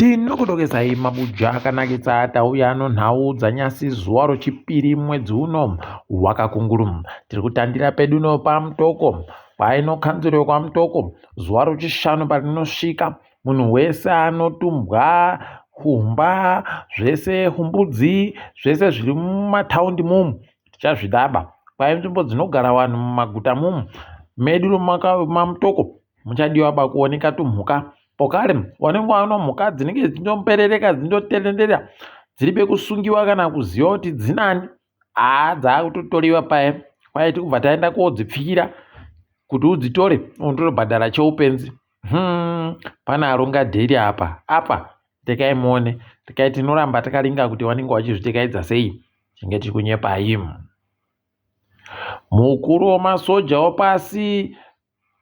Tinokudokesai mabuja akanakisa tauya nonhau dzanyasi zuva rochipiri mwedzi uno wakakunguru. Tiri kutandira peduno paMutoko kwaino kanzuro yekwaMutoko zuva rochishanu parinosvika munhu wese anotumbwa humba zvese humbudzi zvese zviri mumataundi mumu tichazvidaba kwai nzvimbo dzinogara vanhu mumaguta mumu medu maMutoko muchadiwa ba kuoneka tumhuka Pokare wanenge waona mhuka dzinenge dzindomperereka dzindotenderera dziri pekusungiwa kana kuziva kuti dzinani haa dzakutotoriwa paye kwaiti kubva taenda kodzipfikira kuti udzitore unotobhadhara cheupenzi hmm, pane aronga dheri apa apa tekai muone tekai tinoramba takaringa kuti vanenge vachizvitekaidza sei tinge tiri kunyepai mukuru wemasoja wapasi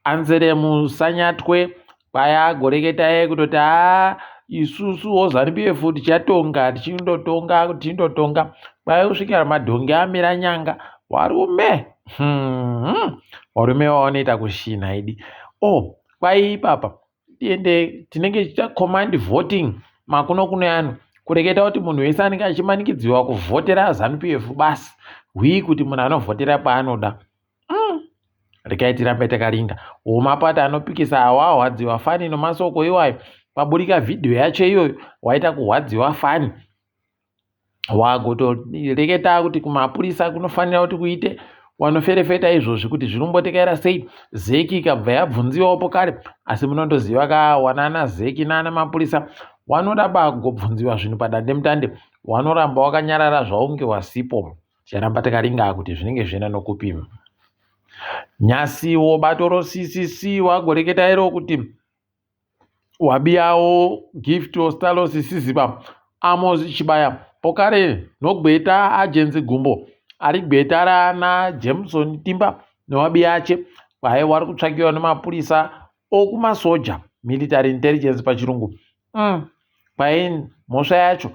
Anzeremu Sanyatwe paya agoreketa iye kutoti haa isusu woZanu PF tichatonga tichindotonga tichindotonga kwai kusvikira madhongi amira nyanga warume hmm. warume waonoita kushinha idi oh kwai ipapa ende tinenge tichita command voting makuno kuno yano kureketa kuti munhu wese anenge achimanikidziwa kuvhotera Zanu PF basi hwii kuti munhu anovhotera paanoda mm. Regai tirambe takarinda. Wo mapati anopikisa awahwadziwa fani nomasoko iwayo. Paburika vhidhiyo yacho iyoyo waita kuhwadziwa fani. Wagotoreketa kuti kumapurisa kunofanira kuti kuite wanoferefeta izvozvi kuti zvinombotekaira sei. Zeki ikabva yabvunziwawo pokare asi munondoziva ka wanana Zeki nana mapurisa wanoda bagobvunziwa zvinhu padandemutande wanoramba wakanyarara zvaunge wasipo. Ticharamba takaringa kuti zvinenge zvienda nokupi. Nyasiwo bato roCCC wagoreketa iro kuti wabiyawo Gift Ostallos Siziba Amos Chibaya pokare nogweta Agency Gumbo ari gweta raana Jameson Timba newabiyache kwaye wari kutsvakiwa nemapurisa okumasoja military intelligence pachirungu mm. kwaye mhosva yacho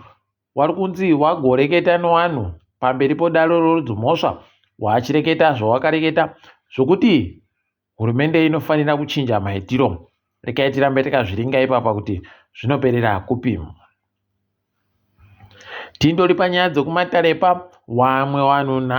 Wari kunzi wagoreketa nowanhu pamberi podare rorudzimhosva wachireketa zvawakareketa zvokuti hurumende inofanira kuchinja maitiro. Rekai tirambe takazviringa ipapa kuti zvinoperera kupi. Tindori panyaya dzekumatare pa wamwe wanhu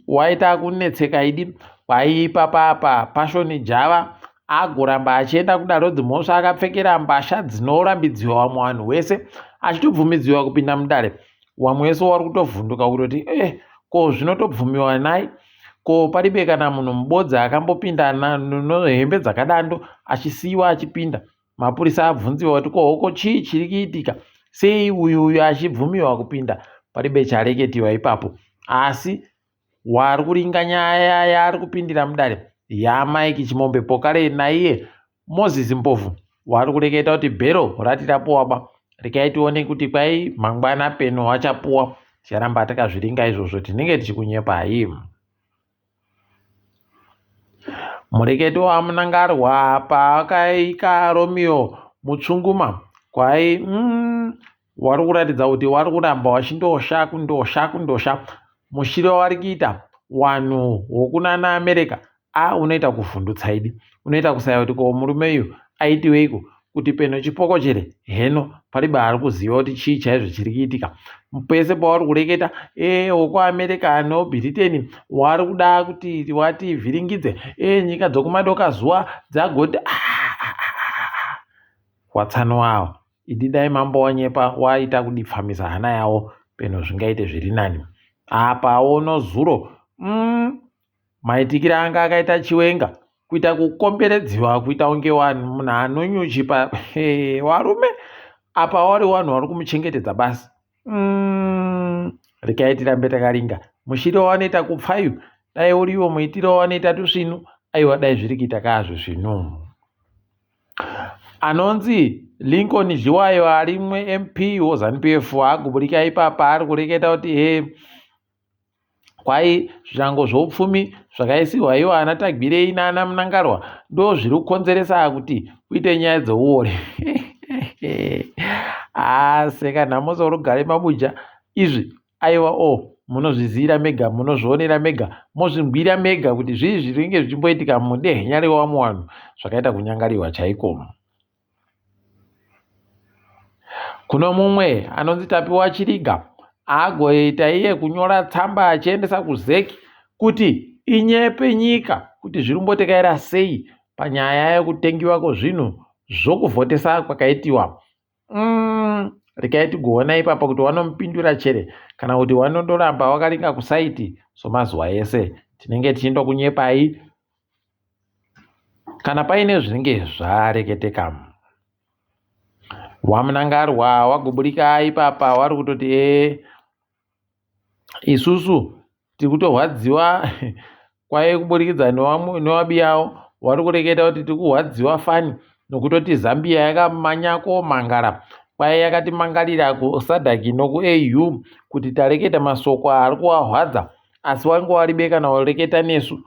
waita kunetseka idi kwaipa papa Passion Java agoramba achienda kudare dzimhosva akapfekera mbasha dzinorambidziwa vamwe vanhu wese achitobvumidziwa kupinda mudare wamwe wese wari kutovhunduka kutoti eh ko zvinotobvumiwa nai ko paribe kana munhu mubodzi akambopinda nohembe dzakadando achisiyiwa achipinda mapurisa abvunziwa kuti ko hoko chii chiri kuitika sei uyu uyu achibvumiwa kupinda paribe chareketiwa ipapo asi Wari kuringa nyaya yaari kupindira mudare yaMike Chimombe Pokale naiye Moses Mpofu wari kureketa kuti bhero rati rapuwa ba rekai tione kuti kwai mangwana peno wachapuwa ticharamba takazviringa izvozvo tinenge tichikunyepai mureketo wamunangarwa paakaika romeo mutsvunguma kwai mm, wari kuratidza kuti wari kuramba wachindosha kundosha kundosha mushiro wari kuita wanhu wokunana america a unoita kuvhundutsa idi unoita kusaya kuti ko murume uyu aitiweiko kuti peno chipokochere heno paribe ari kuziva kuti chii chaizvo chiri kuitika pese pauri kureketa e wokuamerica nobhiriteni wari kuda kuti wativhiringidze e nyika dzokumadoka zuva dzagoti ah, ah, ah, ah, ah. watsano awa Idi dai mambo wanyepa waita kudipfamisa hana yawo peno zvingaite zviri nani. Apa ono zuro mm, maitikire anga akaita chiwenga kuita kukomberedziwa kuita kunge wanhu munhu anonyuchi pa hey, warume apa wari wanhu wari kumuchengetedza basi mm, rekai tirambe takaringa mushiro wanoita kupfayu dai uriwo muitiro wanoita tusvinu aiwa dai zviri kuita kaazvo zvinu Anonzi Lincoln Zhiwayo arimwe MP woZanu PF aguburika ipapa ari kureketa kuti he kwai zvirango zvoupfumi zvakaisirwa iwo ana Tagwirei naana Mnangarwa ndo zviri kukonzeresa kuti kuite nyaya dzeuori aseka nhamo sorugare mabuja izvi Aiwa oh munozvizivira mega munozvionera mega mozvingwira mega kuti zvii zvinenge zvichimboitika mudehenya rewamwe vanhu zvakaita kunyangariwa chaiko. Kuno mumwe anonzi Tapiwa Chiriga agoita iye kunyora tsamba achiendesa kuZEC kuti inyepe nyika kuti zviri kumbotekaira sei panyaya yekutengiwa kwezvinhu zvokuvhotesa kwakaitiwa. Regai tigoona ipapa kuti wanomupindura chere kana kuti wanondoramba wakaringa kusaiti somazuva ese. Tinenge tichindokunyepai kana paine zvinenge zvareketeka. WaMnangarwa waguburika ipapa wari kutoti ee isusu tiri kutorwadziwa kwaive kuburikidza newabiyawo wari kureketa kuti tiri kurwadziwa fani nokutoti Zambia yakamanya komangara kwaive yakatimangarira kuSADC nokuAU kuti tareketa masoko ari kuvarwadza asi wange waribe kana kureketa nesu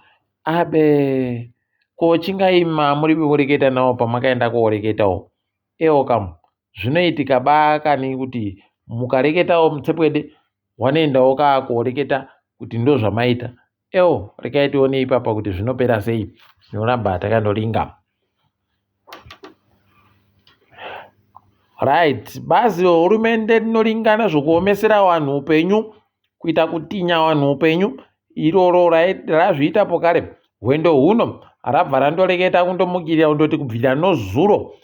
abe ko chingaima muri kureketa nawo pamakaenda koreketawo ewo kamu zvinoitika ba kani kuti mukareketawo mutsepwede wanoendawo kaa koreketa kuti ndozvamaita ewo rekai tione ipapa kuti zvinopera sei tinoramba takandoringa right bazi rehurumende rinoringana zvokuomesera vanhu upenyu kuita kutinya vanhu upenyu iroro razviita pokare hwendo huno rabva randoreketa kundomukirira kundoti kubvira nozuro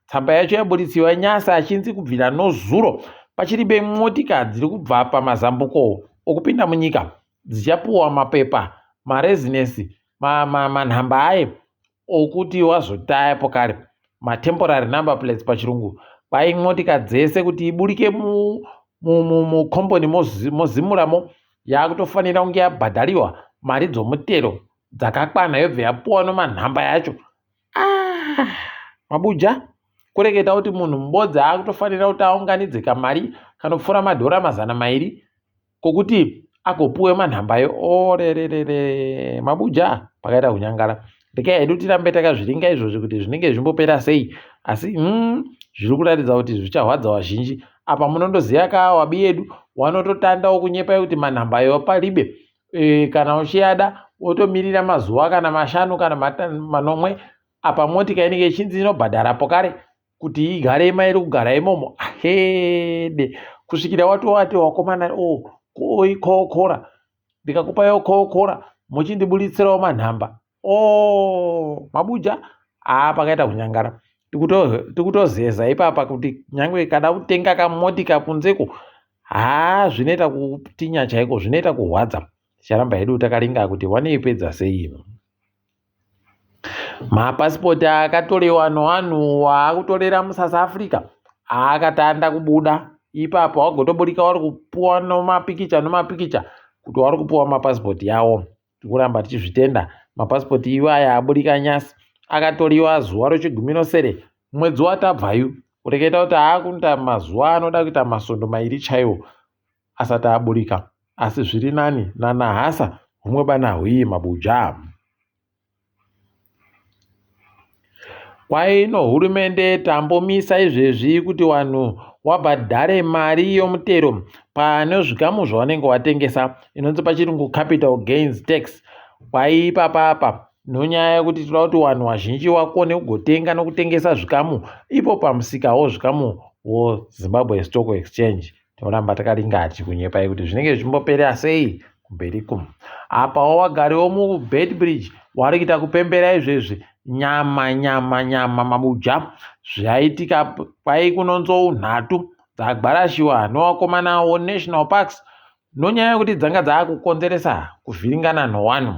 Tsamba yacho yaburitsiwa Nyasa achinzi kubvira nozuro pachiribe motika dziri kubva pamazambuko okupinda munyika dzichapuwa mapepa marezinesi manhamba aye okuti wazotaya pokare matemporary number plates pachirungu kwai motika dzese kuti iburike mukomboni mozimuramo yakutofanira kunge yabhadhariwa mari dzomutero dzakakwana yobva yapuwa nomanhamba yacho ah, mabuja kureketa kuti munhu mubodzi akutofanira kuti aunganidze kamari kanopfuura madhora 200 kokuti agopuwe manhambayo orererere mabuja pakaita kunyangara rekai hedu tirambe takazviringa izvozvi kuti zvinenge zvimbopera sei asi zviri kuratidza kuti zvichahwadza vazhinji apa munondoziva ka wabi yedu wanototandawo kunyepai kuti manhambayo paribe e, kana uchiyada wotomirira mazuva kana mashanu kana manomwe apa motika inenge ichinzi inobhadhara pokare kuti igare ima iri kugara imomo ahede kusvikira watovati wakomana o oikokora ndikakupa yokokora muchindiburitsirawo manhamba o mabuja haa pakaita kunyangara tikutozeza ipapa kuti nyange kada kutenga kamotika kunzeko haa zvinoita kutinya chaiko zvinoita kurwadza ticharamba hedu takaringa kuti wanoipedza sei mapasipoti akatorewa nowanhu waakutorera musouth africa aakatanda kubuda ipapo wagotoburika wari kupuwa nomapikicha nomapikicha kuti wari kupuwa mapasipoti yawo Tikuramba tichizvitenda mapasipoti iwaya aburika nyasi akatoriwa zuva rechigumi nosere mwedzi watabvayu kureketa kuti aakuita mazuva anoda kuita masondo mairi chaiwo asati aburika asi zviri nani nanahasa humwe bana hwii mabuja. Kwai nohurumende tambomisa izvezvi kuti vanhu wabhadhare mari yomutero pane zvikamu zvavanenge watengesa inonzi pachirungu capital gains tax. Kwai ipapa apa nonyaya yekuti toda kuti vanhu vazhinji vakone kugotenga nokutengesa zvikamu ipo pamusika wozvikamu woZimbabwe Stock Exchange. Tinoramba takaringa tichikunyepai kuti zvinenge zvichimbopera sei kumberi ku. Apawo wagari womuBeitbridge wari kuita kupembera izvezvi nyama nyama nyama mabuja zvaitika kwai kunonzou nhatu dzagwarashiwa newakomana woNational Parks nonyaya yekuti dzanga dzakukonzeresa kuvhiringana nowanhu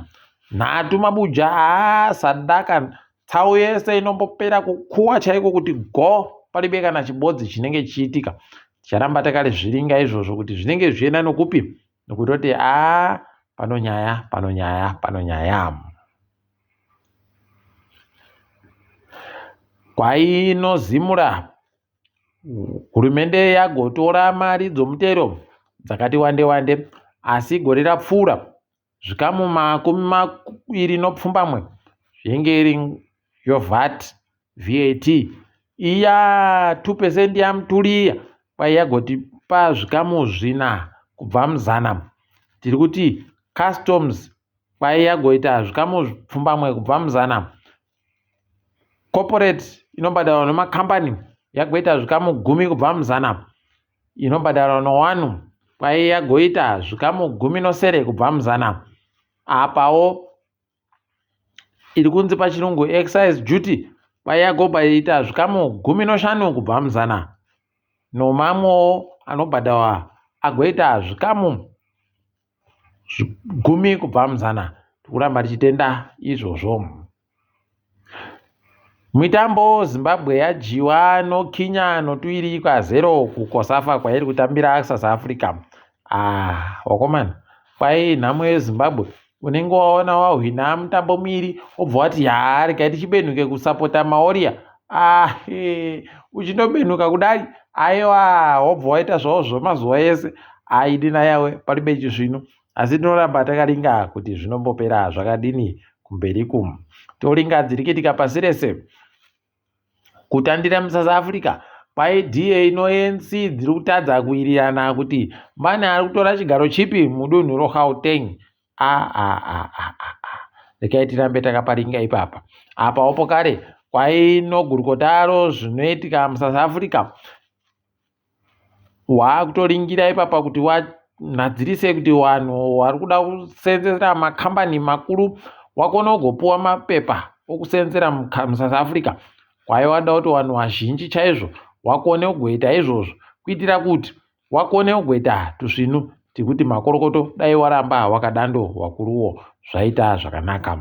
nhatu mabuja haa sadaka Tsau yese inombopera kukuwa chaiko kuti go paribe kana chibodzi chinenge chichiitika. Ticharamba takazviringa izvozvo kuti zvinenge zvichienda nokupi nokutoti aa pano nyaya pano nyaya pano nyaya. Kwainozimura hurumende yagotora mari dzomutero dzakati wande wande asi gore rapfuura Zvikamu 27 zvinge iri yoVAT, VAT, iya 2 percent yaMutuli iya kwai yagotipa zvikamu zvina kubva muzana. Tiri kuti customs kwai yagoita zvikamu 7 kubva muzana. Corporate inobhadharwa nemakambani yagoita zvikamu 10 kubva muzana. inobhadharwa nowanhu kwai yagoita zvikamu 17 kubva muzana. Apawo iri kunzi pachirungu excise duty kwai yagoita zvikamu 15 kubva muzana. Nomamwewo anobhadharwa agoita zvikamu 10 kubva muzana. Tikuramba tichitenda izvozvo. Mitambo Zimbabwe yadyiwa noKenya notuviri kwa0 kuCOSAFA kwairi kutambira South Africa. Ah, wakomana, kwai nhamo yeZimbabwe unenge waona wahwina mutambo muviri wobva wati haa regai tichibenuke kusapota maOria. Ah, uchindobenuka kudai aiwa wobva waita zvavo zvemazuva ese aidi nayawe paribe chisvinu asi tinoramba takaringa kuti zvinombopera zvakadini kumberi kumu. Toringa dzirikitika pasi rese kutandira muSouth Africa kwai DA noANC dziri kutadza kuwirirana kuti mane ari kutora chigaro chipi mudunhu roGauteng. Regai tirambe takaparinga ipapa. Apawo pokare kwai nogurukota zvinoitika muSouth Africa waakutoringira ipapa kuti wanadzirise kuti vanhu vari kuda kusenzera makambani makuru wakone kugopuwa mapepa okusenzera muSouth Africa. Kwai wada kuti vanhu vazhinji chaizvo wakone kugoita izvozvo kuitira kuti wakone kugoita tusvinu tikuti makorokoto dai waramba wakadando wakuruwo zvaita zvakanaka.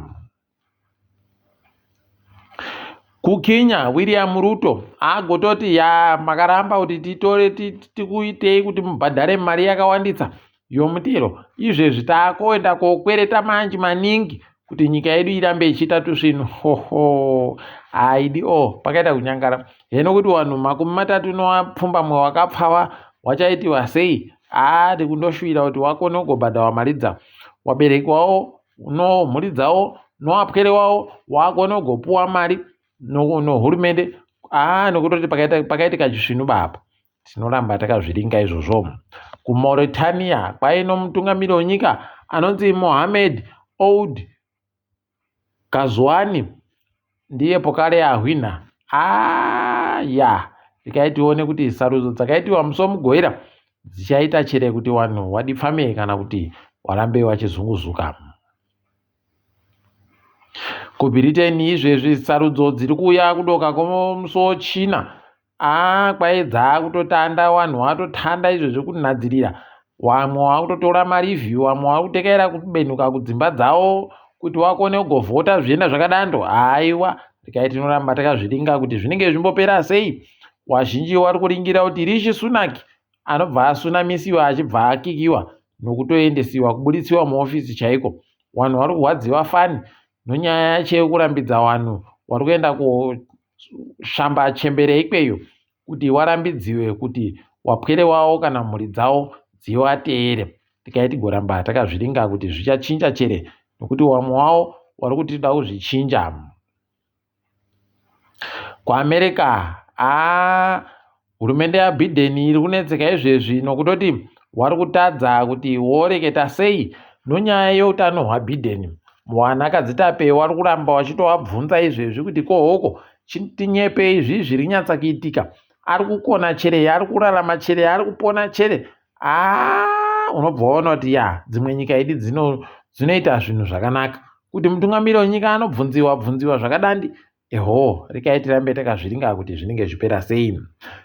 KuKenya William Ruto agototi ya makaramba kuti titore tikuitei kuti mubhadhare mari yakawandisa yomutero izvezvi taakuenda kokwereta manji maningi kuti nyika yedu irambe ichiita tusvinu. Hoho haidi o pakaita kunyangara heno kuti vanhu 37 wakapfava wachaitiwa sei. Aa tikundoshuwira kuti wakone kugobhadharwa mari dzavo wabereki wavo no mhuri dzavo nowapwere wavo wakone kugopuwa mari nohurumende. Aa nokutoti pakaitika chisvinu baba tinoramba takazviringa izvozvo. KuMauritania kwaino mutungamiri wenyika anonzi Mohamed Ould Ghazouani ndiye pokare ahwina. Aya regai tione kuti sarudzo dzakaitiwa musi weMugovera dzichaita chere kuti vanhu wadipfame kana kuti warambe wachizunguzuka. KuBritain izvezvi sarudzo dziri kuuya kudoka kwomusi weChina. Aa kwai dzakutotanda vanhu vatotanda izvezvi kunhadzirira vamwe vakutotora marivhiyu vamwe vakutekaira kubenuka kudzimba dzavo kuti vakone kugovhota zvienda zvakadando. Haiwa regai tinoramba takazviringa kuti zvinenge zvimbopera sei. Wazhinji wari kuringira kuti Rishi Sunak anobva asunamisiwa achibva akikiwa nokutoendesiwa kubuditsiwa muofisi chaiko. Vanhu vari kurwadziwa fani nonyaya yacho yekurambidza vanhu vari kuenda koshamba chembere ikweyo kuti warambidziwe kuti wapwere wavo kana mhuri dzavo dzivateere. Tikai tigoramba takazviringa kuti zvichachinja chere nokuti vamwe wavo vari kuti toda kuzvichinja. KuAmerica haa hurumende yaBiden iri kunetseka izvezvi nokutoti wari kutadza kuti woreketa sei nonyaya yeutano hwaBiden. Mwana kadzitape wari kuramba wachitovabvunza izvezvi kuti kohoko tinyepe izvi zviri nyatsa kuitika. Ari kukona chere, ari kurarama chere, ari kupona chere. Aa unobva waona kuti ya dzimwe nyika idi dzinoita zvinhu zvakanaka. Kuti mutungamiri wenyika anobvunziwa bvunziwa zvakadandi eho rekai tirambe takazviringa kuti zvinenge zvipera sei.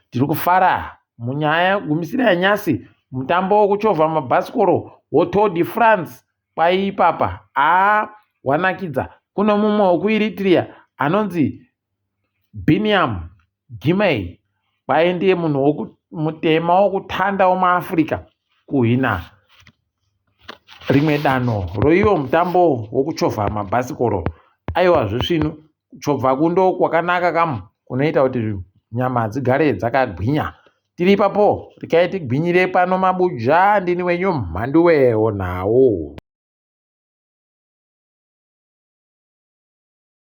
Tiri kufara munyaya yekugumisira yanyasi mutambo wekuchovha mabhasikoro weTour de France kwai ipapa aa wanakidza. Kuno mumwe wekuEritrea anonzi Biniam Girmay kwai ndiye munhu mutema wokutanda wemuAfrica kuhwina rimwe danho roiwo mutambo wokuchovha mabhasikoro. Aiwa zvisvinu kuchovha kundo kwakanaka kamu kunoita kuti nyama dzigare dzakagwinya. Tiri ipapo regai tigwinyire pano mabuja ndini wenyu Mhanduwe wonhau.